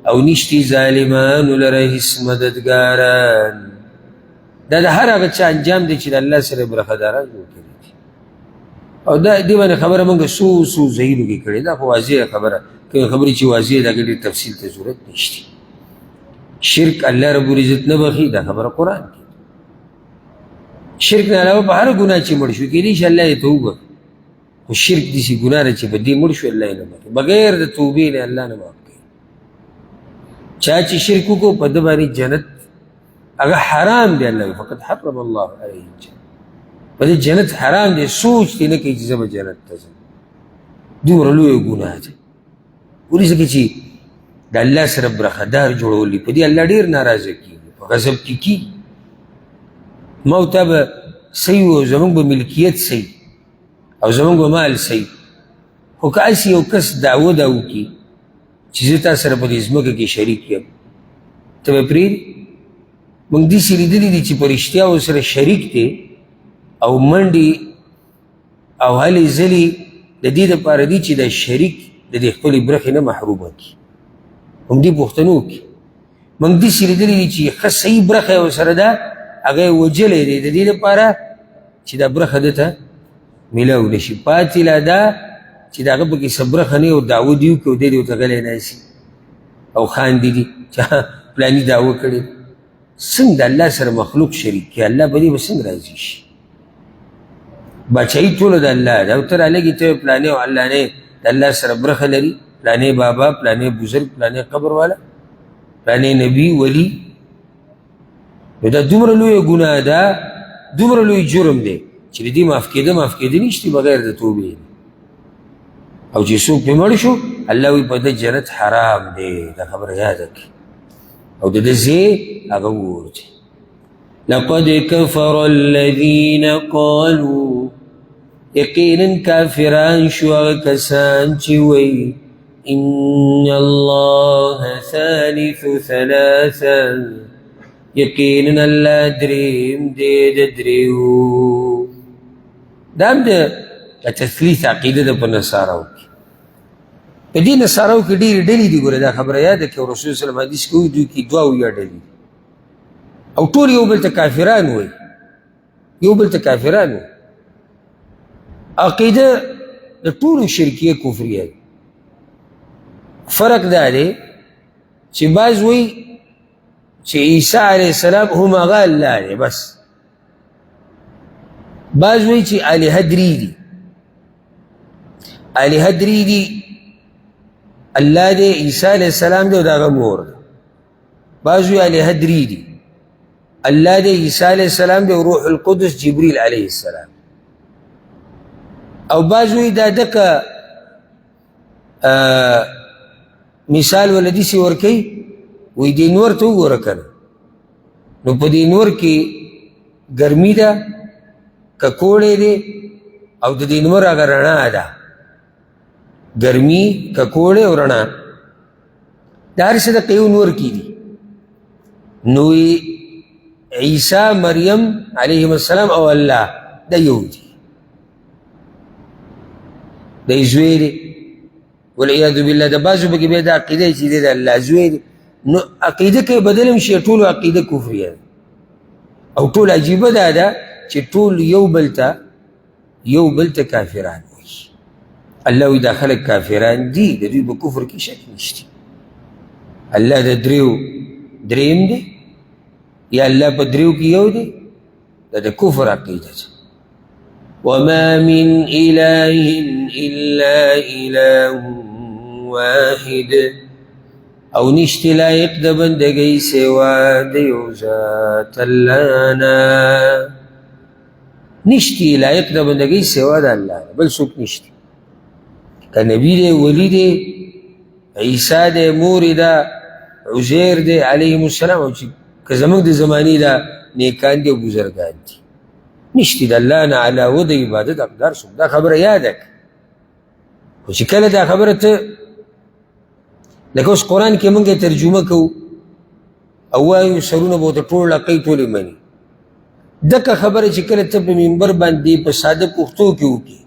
او نشتي ظالمانو لره هیڅ مددګاران. دا د هر هغه چا انجام دی چې د الله سره برخهداران جوړ کړي دي. او دا دې باندې خبره موږ څو څو ځایونو کې کړې ده، خو واضح خبره کومې خبرې چې واضح ده، هغې ډېر تفصیل ته ضرورت نشته. شرک الله رب العزت نه بخښي، دا خبره قرآن کې. شرک نه علاوه په هره ګناه چې مړ شو، کېدای شي الله یې ته وبخښي، خو شرک داسې ګناه ده چې په دې مړ شو الله یې نه بخښي، بغیر د توبې نه الله نه معاف کوي. چا چې شرک وکړو په ده باندې جنت هغه حرام دی، الله فقد حرم الله علیه الجنة، په دې جنت حرام دی، سوچ دې نه کوي چې زه به جنت ته ځم. دومره لویه ګناه ده. ولې؟ ځکه چې د الله سره برخهدار جوړول دي، په دې الله ډېر ناراضه کېږي، په غضب کې کېږي. ما او تا به صحیح وو، زموږ به ملکیت صحیح او زموږ به مال صحیح، خو که هسې یو کس دعوه دا وکړي چې زه تا سره په دې ځمکه کې شریک یم، ته به پرېږدې؟ موږ داسې لیدلي دي چې په رښتیا ورسره شریک دی او منډې او هلې ځلې د دې دپاره دي چې دا شریک د دې خپلې برخې نه محرومه کړي. همدې پښتنو کې موږ داسې لیدلي دي چې ښه صحیح برخه یې ورسره ده، هغه یې وژلی دی د دې دپاره چې دا برخه ده ته میلاو نه شي. پاتې لا دا چې د هغه پکې څه برخه نه او دعوه دي وکړي او دی دې ورته غلی ناست او خاندي دي چې پلاني دعوه کړې. څنګه د الله سره مخلوق شریک کړي؟ الله په دې به څنګه راضي شي؟ باچایي ټوله د الله ده، او ته رالږي ته پلانې او علانې د الله سره برخه لري، پلانې بابا، پلانې بزرګ، پلانې قبر والا، پلانې نبی ولی. نو دا دومره لویه ګناه ده، دومره لوی جرم دی چې د دې معاف کېده معاف کېده نشته بغیر د توبې. او چې څوک پرې مړ شو، الله وایي په ده جنت حرام دی. دا خبره یاده کړي او د ده ځای هغه اور دی. لقد كفر الذين قالوا، یقینا کافران شو هغه کسان چې وایي ان الله ثالث ثلاثه، یقینا الله دریم دی د دریو. دا هم د تثلیث عقیده ده په نصاراو کې. په دې نصاراو کې ډېرې ډلې دي، ګوره دا خبره یاده کړئ. رسول صلی الله علیه وسلم حدیث کې وایي دوی کې دوه اویا ډلې دي او ټول یو بل ته کافران وایي، یو بل ته کافران وایي. عقیده د ټولو شرکیه کفریه ده. فرق دا دی چې بعض وایي چې عیسی علیه السلام هم هغه الله دی بس، بعض وایي چې الهه درې دي، الهه درې دي، الله دی، عیسی علیه السلام دی او د هغه مور ده. بعض وایي الهه درې دي، الله دی، عیسی علیه السلام دی، روح القدس جبریل علیه السلام. او بعض وایي دا دکه مثال ولا داسې ورکوي، وایي دې نور ته وګوره که نه، نو په دې نور کې ګرمي ده، ککوړی دی، او د دې نور هغه رڼا ده، ګرمي، ککوړی او رڼا، دا هر څه د یو نور کې دي. نو عیسی، مریم علیهم السلام او الله دا یو دي، دا یې زوی دی، والعیاذ بالله. د بعضو پکې بیا دا عقیده چې دی د الله زوی دی. نو عقیده که بدل هم شي، ټولو عقیده کفریه ده. او ټول عجیبه دا ده چې ټول یو بل ته کافران وایي. الله وایي دا خلک کافران دي، د دوی په کفر کې شک نشته. الله د دریو دریم دی، یا الله په دریو کې یو دی، دا د کفر عقیده ده. وما من إله إلا إله واحد، او نشته لایق د بندګۍ سوا د یو ذات الله نه، نشته لایق د بندګۍ سوا د الله نه، بل څوک نشته. که نبی دی، ولی دی، عیسی دی، مور یې ده، عزیر دی علیهم السلام، او چې که زموږ د زمانې دا نیکان دي او بزرګان دي، نشته د الله نه علاوه د عبادت حقدار څوک. دا خبره یاده کړه. خو چې کله دا خبره ته لکه اوس قرآن کې موږ ترجمه کوو او وایو، سرونه به ورته ټول لقۍ ټولې مني، دغه خبره چې کله ته په منبر باندې په ساده پښتو کې وکړي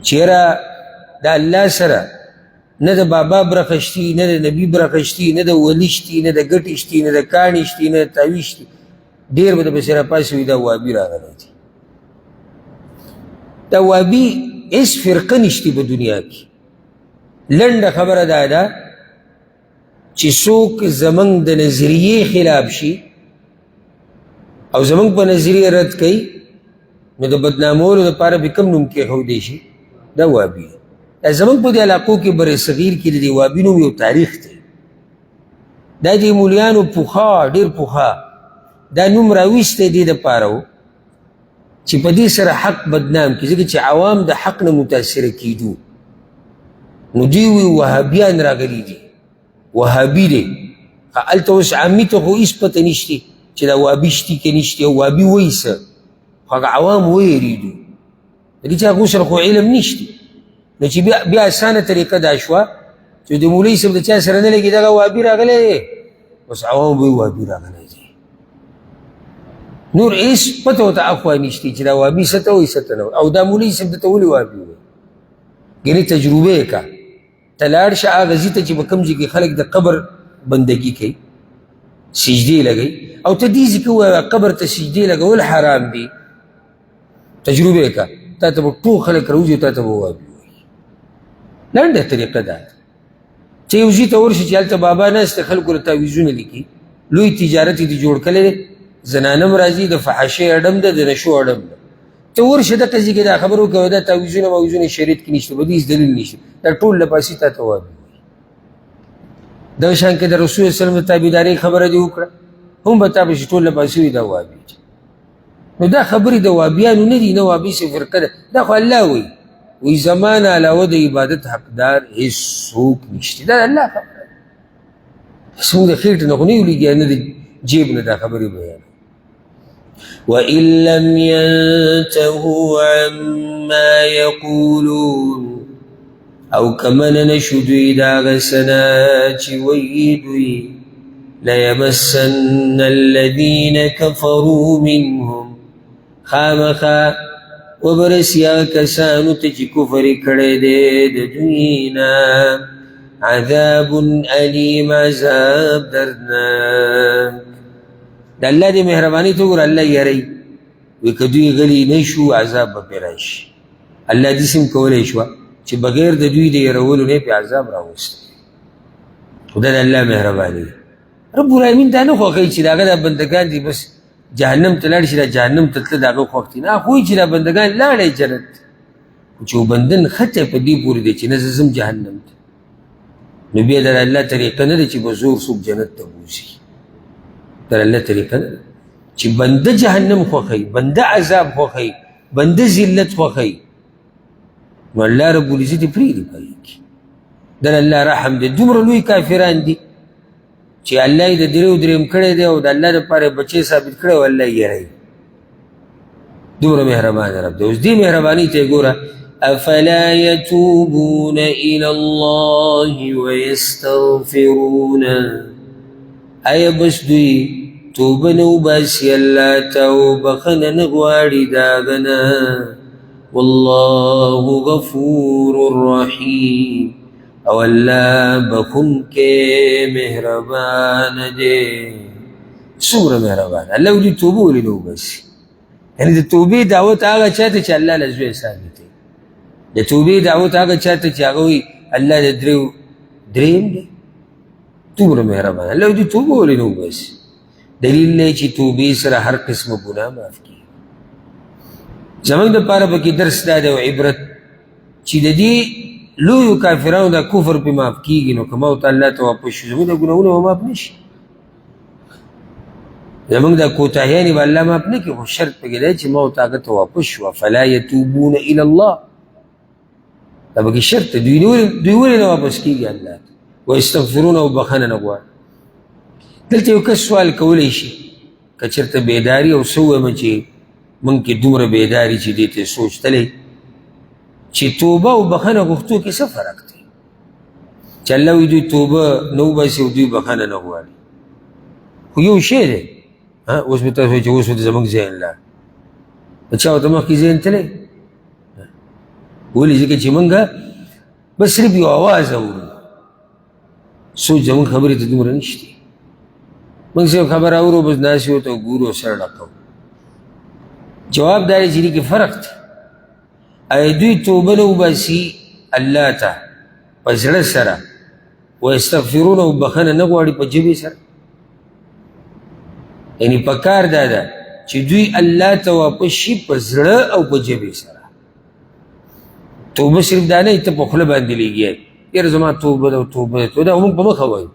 چې یاره د الله سره نه د بابا برخه شتي، نه د نبي برخه شتي، نه د ولي شتي، نه د ګټې شتي، نه د کاڼي شتي، نه د تاوي شتي، ډېر به د پسې راپاڅي وي دا وابي راغلی دی. دا وابي هېڅ فرقه نشته په دنیا کې. لنډه خبره دا ده چې څوک زمونږ د نظریې خلاف شي او زمونږ په نظریه رد کوي، نو د بدنامولو دپاره به کوم نوم کېښودی شي؟ دا وابي. دا زمونږ په دې علاقو کې بر صغیر کې د دې وابي نوم یو تاریخ دی. دا دې مولیانو پخوا ډېر پخوا دا نوم راویستی دې دپاره و چې په دې سره حق بدنام کړي، ځکه چې عوام د حق نه متاثره کېدو. نو دوی وی وهابیان راغلي دي، وهابي دی. هلته اوس عامي ته خو هېڅ پته نشته چې دا وابي شتي که نشتي، او وابي وایي څه، خو هغه عوام ویرېدو، ځکه چې هغو سره خو علم نشته. نو چې بیا اسانه طریقه دا شوه چې د مولوي صاحب د چا سره نه لګي، دغه وابي راغلی دی، اوس عوام وایي وابي راغلی دی. نور هېڅ پته ورته اخوا نشته چې دا وابي څه ته وایي څه ته نه وایي، او دا مولوي صاحب درته ولې وابي وایي. ګنې تجربه یې کړه، ته لاړ شه هغه ځای ته چې په کوم ځای کې خلک د قبر بندګي کوي، سجدې لګوي، او ته دې ځای کې ووایه قبر ته سجدې لګول حرام دي. تجربه یې کړه، تا ته به ټول خلک راوځي، تا ته به وابي وایي. لنډه طریقه دا ده چې یو ځای ته ورشي چې هلته بابا ناست دی، خلکو له تعویذونه لیکي، لوی تجارت یې جوړ کړی دی، زنانه هم راځي، د فحاشۍ اډم ده، د نشو اډم ده. ته ورشه دقه ځای کې دا خبره وکړه، دا تعویذونه ماویذونه شریعت کې نشته، په دې هېڅ دلیل نشته، دا ټول له پاسې تا ته وابي وایي. دغه شان کې د رسول الله صلی الله علیه وسلم د تابعدارۍ خبره دې وکړه، هم به تا پسې ټول له پاسې وي دا وابي. نو دا خبرې د وابیانو نه دي، نه وابي څه فرقه ده، دا خو الله وایي، وایي زما نه علاوه د عبادت حقدار هېڅوک نشته. دا د الله خبره ده، زموږ د خېټې نه خو نه یو لګیا، نه د جیب نه دا خبرې بیانوي. وإن لم ينتهوا عما يقولون، او که منع نه شو دوی د هغه څه نه چې وایي دوی، ليمسن الذين كفروا منهم، خامخا وبرسي هغه کسانو ته چې کفر یې کړی دی د دوی نه عذاب الیم، عذاب دردناک. د الله دې مهرباني ته وګوره، الله یری وي که دوی غلي نه شو عذاب به پرې راشي. الله داسې هم کولی شوه چې بغیر د دوی د یرولو نه پرې عذاب راوستی. خو دا د الله مهرباني ده. رب العالمین دا نه خوښوي چې د هغه دا بندګان دي بس جهنم ته لاړ شي، دا جهنم ته تله د هغه خوښ دي نه، خو چې دا بندګان لاړی جنت، خو چې بندن ښه په دې پورې دی چې نه زه ځم جهنم ته، نو بیا د الله طریقه نه ده چې په زور څوک جنت ته بوځي. د الله طریقه نه ده چې بنده جهنم خوښوي، بنده عذاب خوښوي، بنده ذلت خوښوي، نو الله رب العزت یې پرېږدي په هغې کې. د الله رحم دی، دومره لوی کافران دي چې الله یې د دریو دریم کړی دی او د الله دپاره یې بچی ثابت کړی او الله یې یروي. دومره مهربان رب دی. اوس دې مهرباني ته یې ګوره، افلا يتوبون الى الله ويستغفرون، آیا بس دوی توبه نه وباسي الله ته او بښنه نه غواړي د هغه نه؟ والله غفور رحیم، او الله بښونکی مهربان دی. څومره مهربان الله، دوی توبه ولې نه وباسي؟ یعنې د توبې دعوت هغه چا ته چې الله له زوی ثابتوي، د توبې دعوت هغه چا ته چې هغه وایي الله د دریو دریم دی. دومره مهربان الله، دوی توبه ولې نه وباسي؟ دلیل دی چې توبې سره هر قسمه ګناه معاف کېږي. زموږ دپاره پکې درس دا دی او عبرت چې د دې لویو کافرانو دا کفر پې معاف کېږي، نو که ما ورته الله ته واپس شو زموږ دا ګناهونه به معاف نه شي، زموږ دا کوتاهیانې به الله معاف نه کړي، خو شرط پکې دی چې ما ورته هغه ته واپس شو. افلا یتوبون الی الله، دا پکې شرط دی. دوی ولې نه واپس کېږي الله ته؟ ویستغفرون، او بښنه نه غواړي. دلته یو کس سوال کولی شي که چېرته بیداري او څه ووایم چې موږ کې دومره بیداري چې دې ته سوچ تللی چې توبه او بښنه غوښتو کې څه فرق دی؟ چې الله وایي دوی توبه نه وباسي او دوی بښنه نه غواړي، خو یو شی دی. اوس به تاسو چې اوس به زموږ ذهن لاړ، چا ورته مخکې ذهن تللی؟ ولې؟ ځکه چې موږ بس صرف یو اواز اورو، سوچ زموږ خبرې ته دومره نشته. موږ یو خبره اورو، بس داسې ورته ګورو، سر ډکوو. جواب دا دی چې دې کې فرق دی. ایا دوی توبه نه وباسي الله ته په زړه سره، ویستغفرون او بخښنه نه غواړي په ژبې سره؟ یعنی په کار دا ده چې دوی الله ته واپس شي په زړه او په ژبې سره. توبه صرف دا نه ته په خوله باندې لګیا یاره زما توبه ده، توبه ده، توبه ده، موږ په مخه وایو.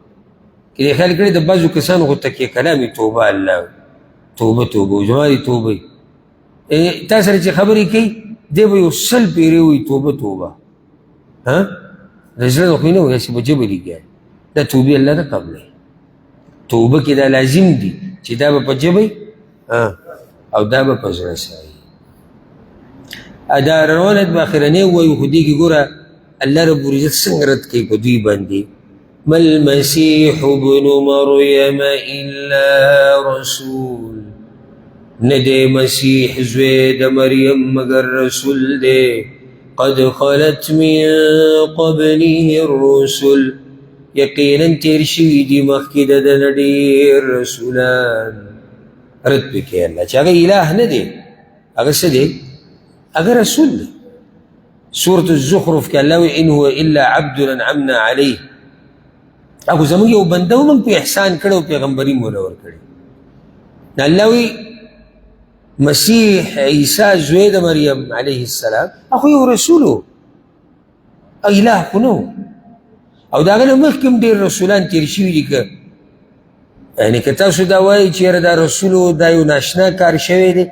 که دې خیال کړی د بعضو کسانو خو تکیه کلام یې توبه الله، توبه توبه، زما دې توبه وي. تا سره چې خبرې کوي دی به یو 100 پېرې وایي توبه توبه، ها د زړه نه خو یې نه وایي، داسې په ژبه لګیا. دا توبې الله نه قبلوي. توبه کې دا لازم دي چې دا به په ژبه او دا به په زړه سره وي. دا روانت به اخرنۍ ووایو، خو دې کې ګوره الله رب العزت څنګه رد کوي په دوی باندې. ما المسيح ابن مريم إلا رسول، نه دی مسیح زوی د مریم مګر رسول دی. قد خلت من قبله الرسل، یقینا تیر شوي دي مخکې د ده نه ډېر رسولان. رد پرې کوي الله چې هغه اله نه دی، هغه څه دی؟ هغه رسول دی. سورة الزخرف کې الله وایي ان هو الا عبد انعمنا عليه، هغه زموږ یو بنده و، موږ پرې احسان کړی او پیغمبري مو له ورکړې. الله وایي مسیح عیسی زوی د مریم علیه السلام هغه یو رسول و، اله خو نه و. او د هغه نه مخکې هم ډېر رسولان تېر شوي دي. که یعنې که تاسو دا وایئ چې یاره دا رسول و، دا یو ناشنا کار شوی دی،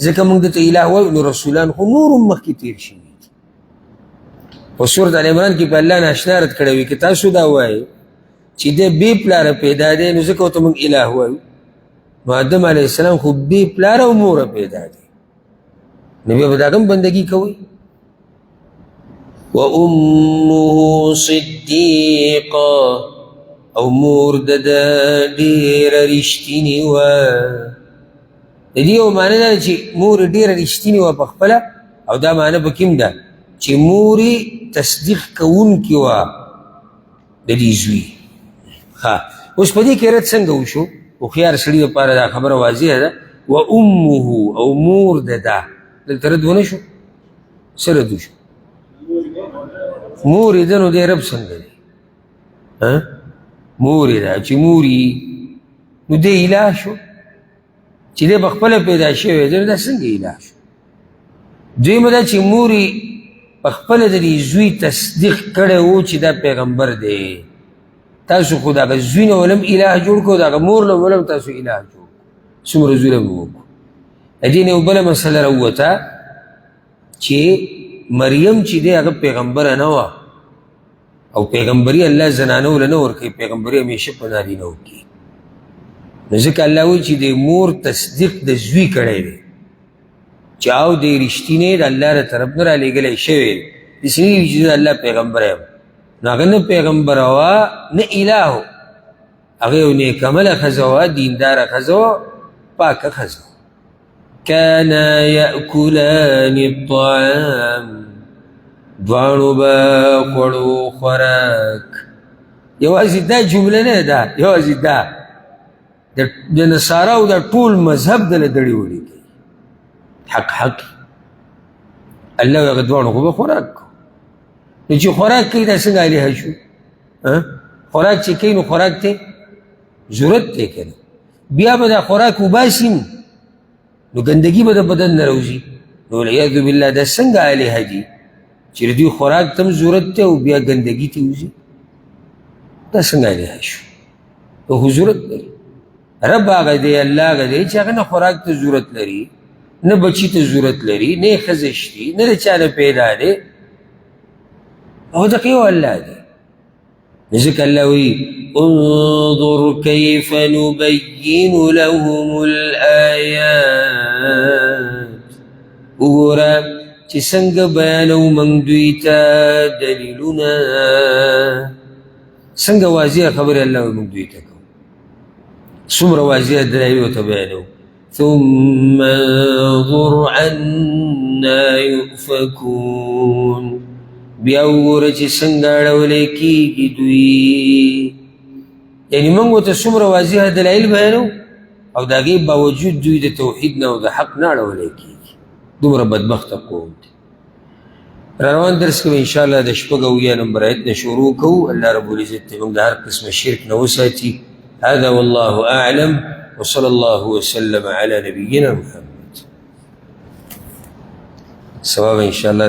ځکه موږ ده ته اله وایو، نو رسولان خو نور هم مخکې تېر شوي دي. په سورة آل عمران کې په الله ناشنا رد کړی وي. که تاسو دا وایئ چې دی بې پلاره پیدا دی، نو ځکه ورته موږ اله وایو. نو آدم علیه السلام خو بې پلاره او موره پیدا دی، نو بیا به د هغه هم بندګي کوئ. وأمه صدیقه، او مور د ده ډېره رښتینې وه. د دې یو معنی دا ده چې مور یې ډېره رښتینې وه په خپله، او دا معنی پکې هم ده چې مور یې تصدیق کوونکې وه د دې زوی. ښه، اوس په دې کې رد څنګه وشو؟ هوښیار سړي لپاره دا خبره واضحه ده. و امه، او مور د ده، دلته رد ونه شو. څه رد وشو؟ مور یې ده، نو دی رب څنګه دی؟ مور یې ده، چې مور یې نو دی اله شو، چې دی په خپله پیدا شوی دی، نو دا څنګه اله شو؟ دویمه دا چې مور یې په خپله د دې زوی تصدیق کړی و چې دا پیغمبر دی. تاسو خو د هغه زوی نه ولم اله جوړ کړو، د هغه مور نه ولم تاسو اله جوړ کړو، څومره ظلم وکړو. د دې نه یو بله مسله راووته چې مریم چې دی هغه پیغمبره نه وه، او پیغمبري الله زنانو له نه ورکوي، پیغمبري همیشه په نارینه وکړي. نو ځکه الله وایي چې د مور تصدیق د زوی کړی دی، چې او دی رښتینی د الله له طرف نه رالیږلی شوی دی، داسې نه وي چې زه د الله پیغمبر یم. نو هغه نه پیغمبره وه نه اله، هغه یو نیکعمله ښځه وه، دینداره ښځه وه، پاکه ښځه وه. کانا یأکلان الطعام، دواړو به خوړو خوراک. یوازې دا جمله نه ده، یوازې دا د نصاراو دا ټول مذهب دله دړې وړې کوي. حق حق الله هغه دواړو خو به خوراک کو، نو چې خوراک کوي دا څنګه الهه شو؟ خوراک چې کوي نو خوراک ته ضرورت دی که نه، بیا به دا خوراک وباسي نو ګندګي به د بدن نه راوځي. نو والعیاذ بالله دا څنګه الهه دي چې د دوی خوراک ته هم ضرورت دی او بیا ګندګي ته وځي؟ دا څنګه الهه شو؟ دا خو ضرورت لري. رب هغه دی، الله هغه دی چې هغه نه خوراک ته ضرورت لري، نه بچي ته ضرورت لري، نه یې ښځه شتي، نه د چا نه پیدا دی، او دغه یو الله دی. ځکه الله وایي انظر کیف نبین لهم الآیات، وګوره چې څنګه بیانوو موږ دوی ته دلیلونه، څنګه واضح خبرې الله وایي موږ دوی ته کوو، څومره واضح دلایل ورته بیانوو. ثم انظر عنا یؤفکون، بیا وګوره چې څنګه اړولی کېږي دوی. یعنی موږ ورته څومره واضح دلایل بیانو او د هغې باوجود دوی د توحید نه او د حق نه اړولی کېږي. دومره بدبخته قوم دی. روان درس کې به انشاءالله د 76 نمبر آیت نه شروع کوو. الله رب العزت دې موږ د هر قسم شرک نه وساتي. هذا والله أعلم، وصلى الله وسلم على نبينا محمد. ثواب إن شاء الله.